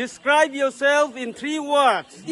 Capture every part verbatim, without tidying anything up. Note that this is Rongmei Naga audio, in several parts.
Describe yourself in three words.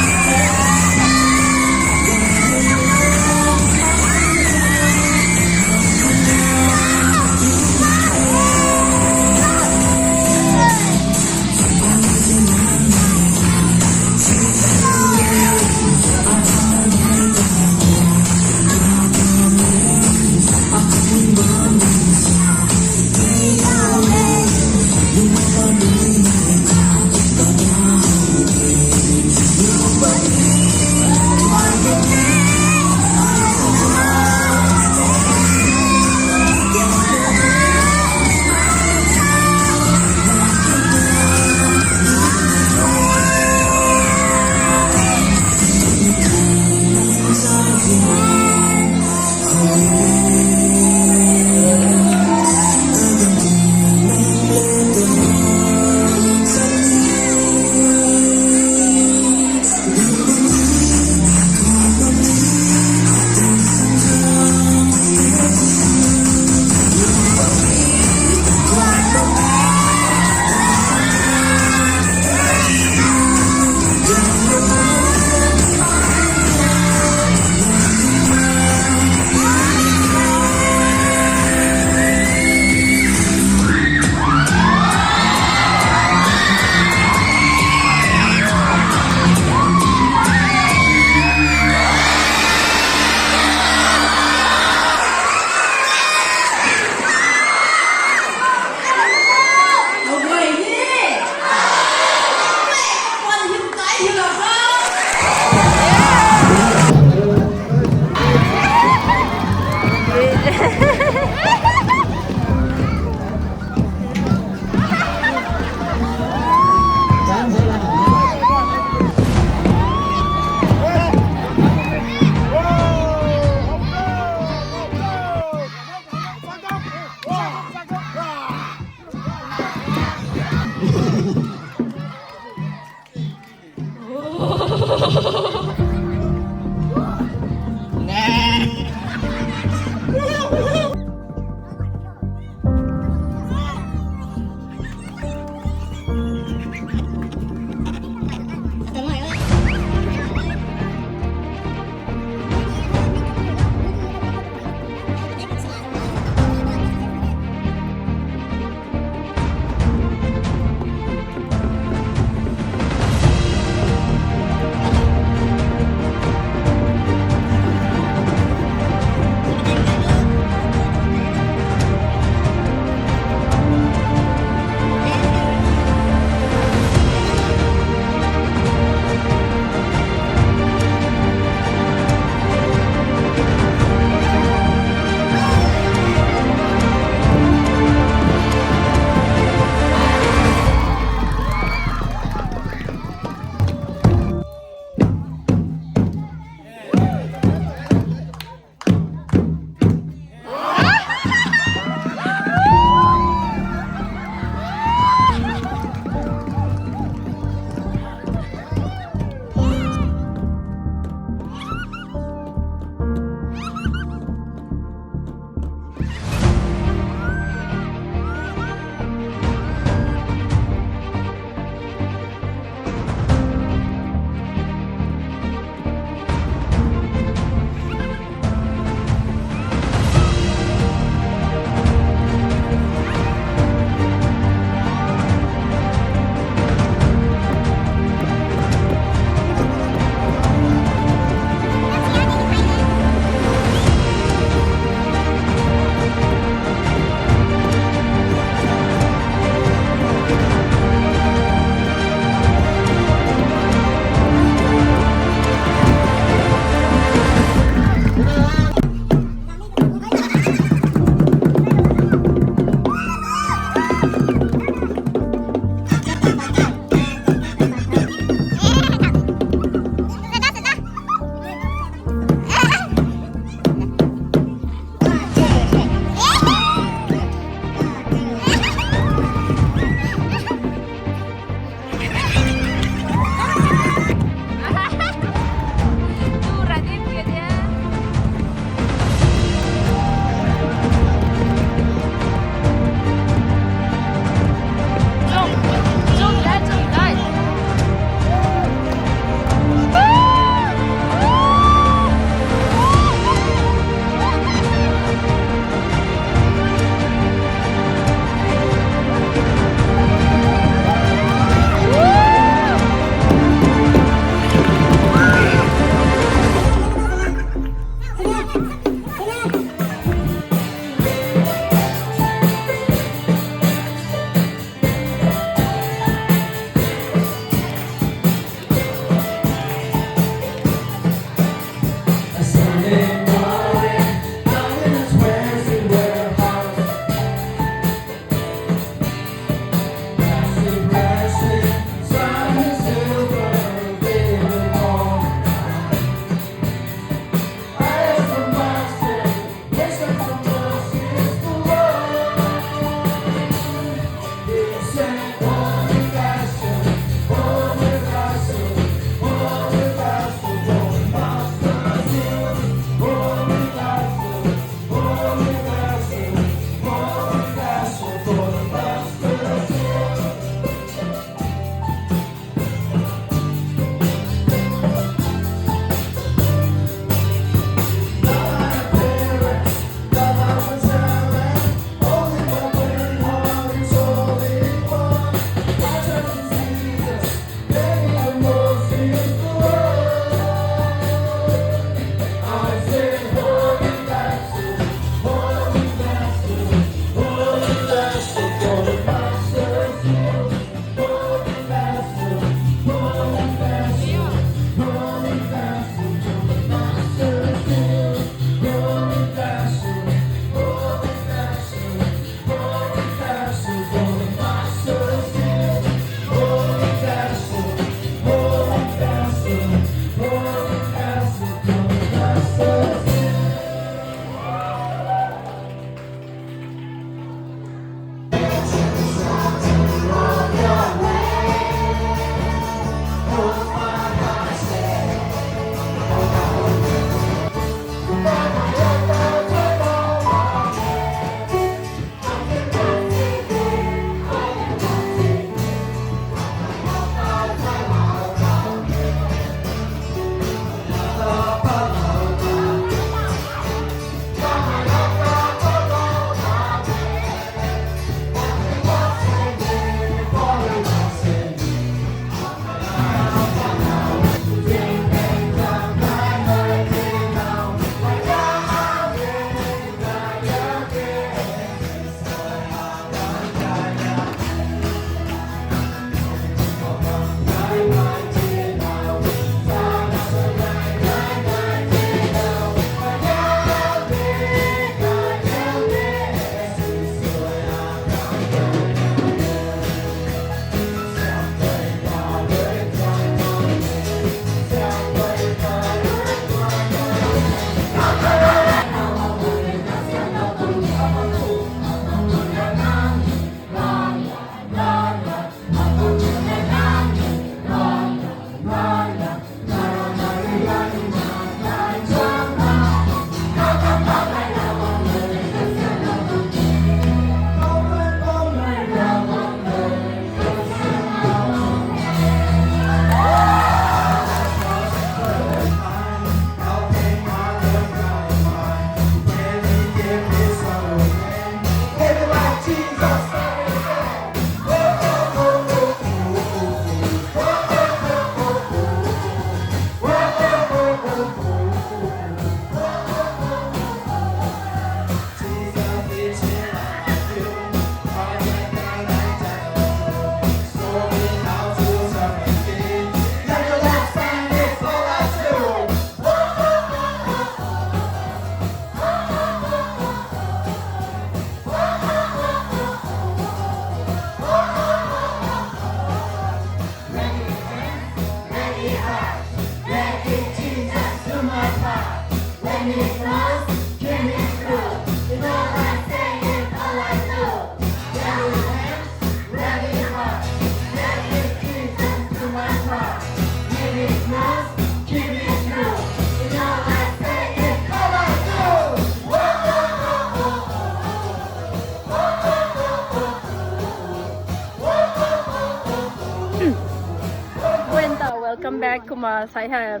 Kumna sai hei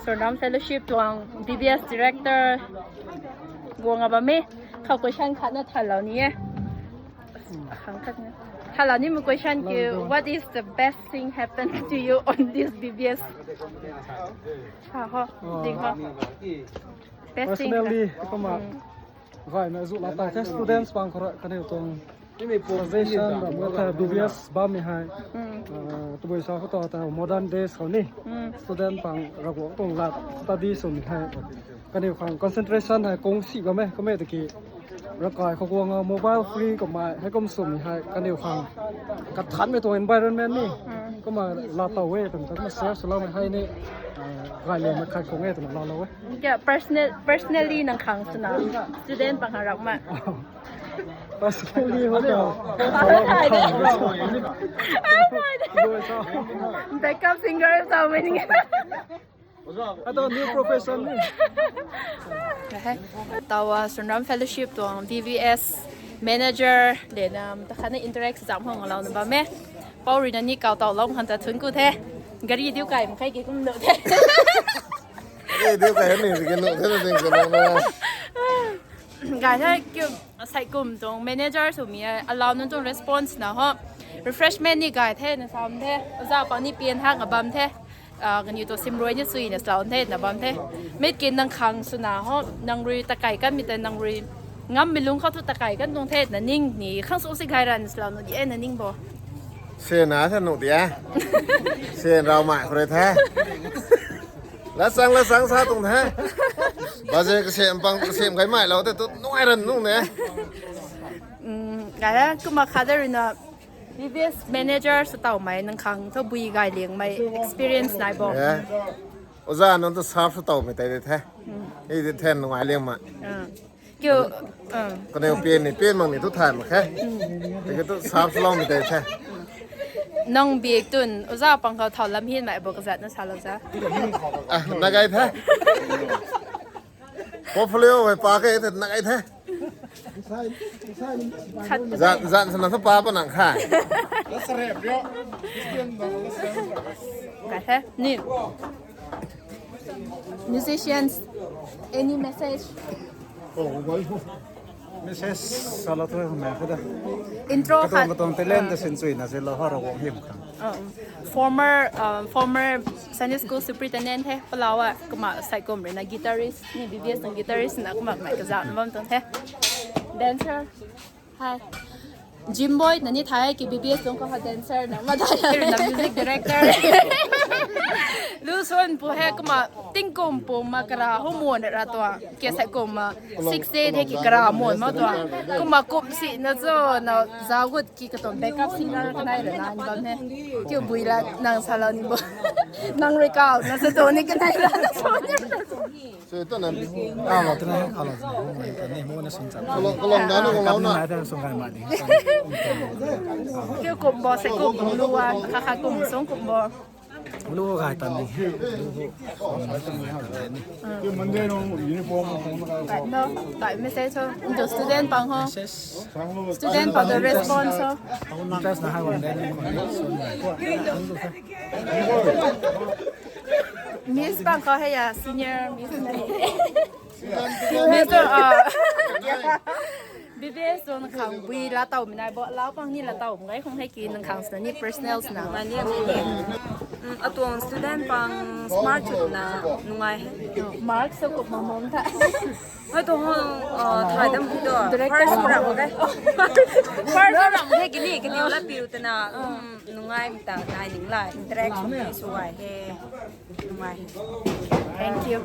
Sundram Fellowship tuang B B S director guang a bam e. Khou question khat na thalou ni e. Khang khat na. Thalou ni mu question ki, what is the best thing happened to you on this B B S? Ha ho, ding ho. Best thing. Personally, kumna, gaymei zu la ta the students pang khou rui kaniw tuang suggestion ram ka ta B B S bammei hei. Tabui sa khou ta ta modern days khou ni student pang Ravguangc tuang lat study swmei hei kaniw khang concentration hei kung si bam e, kum e tiki ravkai khou guang a mobile free kummei hei kum swmei hei kaniw khang kathanmei tuang environment ni kumna laa tow e twmei ta kumna share swloumei hei ni gay liangmei khat khang e twna laalou e. Kya personal, personally nang khang swna student pang harap ma? Personally ho ta. Backup singer sa mei ni. Ata new profession ni. Tawa Sundram Fellowship tuang B B S manager le na ta khatna interact zam hong lou na bam e. Pau rui na ni kau taw lou khang ta thun ku the. Gari diu kai makhai ki kum do the. Eh, diu kai ni ki no the na ding ka na. Gay the kiu, sai kum tuang manager swmei e, allow nunc tuang response na ho. Refreshment ni gay the na sam the. Oja pang ni pian hak a bam the. Kaniw tuang simrui ni sui na slow the na bam the. Mit ki nang khang swna ho, nang rui takai kanmei ta nang rui ngammei lung khou thu takai kan tuang the na ning ni khang su si gay ran slow nu di e na ning bo. Sena the nu di e. Sen rau mai khou rui the. Lasang lasang sa tuang the. Baze kasem pang kasem kai mai lou the tu nuai ran nung ne. Gay kumna khat de rui na B B S manager sw tawmei nang khang thu bui gay liangmei experience nai bo? Oja nunc tu serve sw tawmei tei de the. Hei de the nungai liangmei. Kiu, kaniw pian ni pian mak ni tu thay mak khe. Tiki tu serve swloumei tei the. Nang bik tun oja pang khou thau lam hianmei bo kazat na salou za. Ah, na gay the. Portfolio hei pa ke the na gay the. Zan zan sana thu pa pa nang kha. Gay the ni. Musicians, any message? Message sala thu hme kha da. Intro khat. Katong talent ta sin chui na se lo ha ro wang him kha. Former, former Sunday school superintendent the, palawa kumna sai kum rui na guitarist ni, B B S tuang guitarist na kumna mei kazat na bam tuang the. Dancer. Hi. Gym boy na ni thai ki B B S tuang khou ha dancer na ma thai na music director. Lu suan pu he kumna tingkum pu ma kara ho mon ra tuang. Ke sai kum ma six day the ki kara mon ma tuang. Kumna kum si na zo na zau gut ki katuang backup singer kanai ra na ni bam he. Kiu bui la nang salou ni bo. Nang rui kau na sa tuang ni kanai ra na so ni. So tu na. Kau lou tu na, kau lou tu na. Ni mo na sung chan. Kalong, kalong da na, kalong na. Ni na sung kai ma ni. Kiu kum bo sai kum lu a, kha kha kum sung kum bo. Lu gay tan ni. Lu gay tan ni. Kai no, kai message ho. Ndu student pang ho. Student pang the response ho. Interest na hai wan de ni. Miss pang khou hei ya, senior miss na ni. Miss tu, ah. B B S tu nang khang bui la tau mi nai bo, lau pang ni la tau mi ngai khong hei ki nang khang sna ni personal sna. Mani mani. Atuang student pang smart chut na nungai he. Mark sa kup ma mom tha. Hei tu hong, ah, thai dam hi tu. Director. First round de. First round de kini, kini la piu tana. Nungai mi ta nai ning la interaction ni suai he. Nungai. Thank you.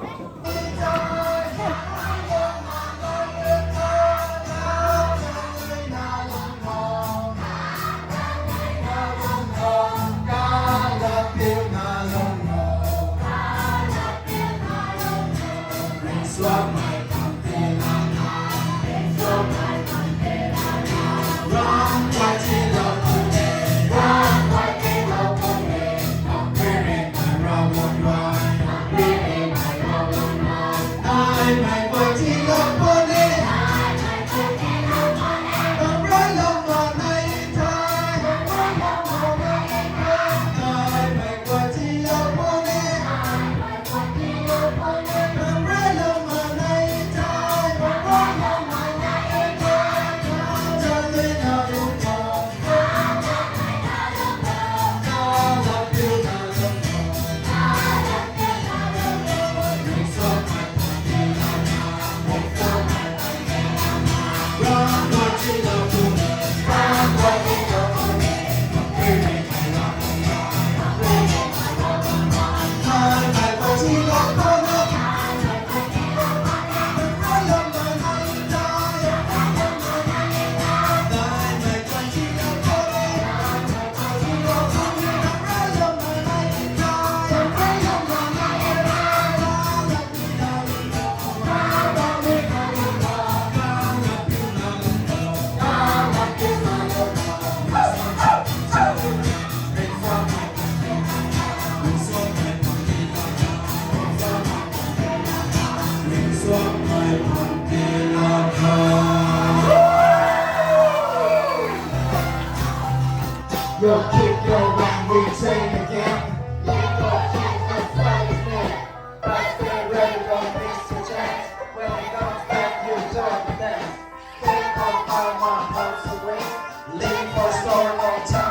Living for a story of time.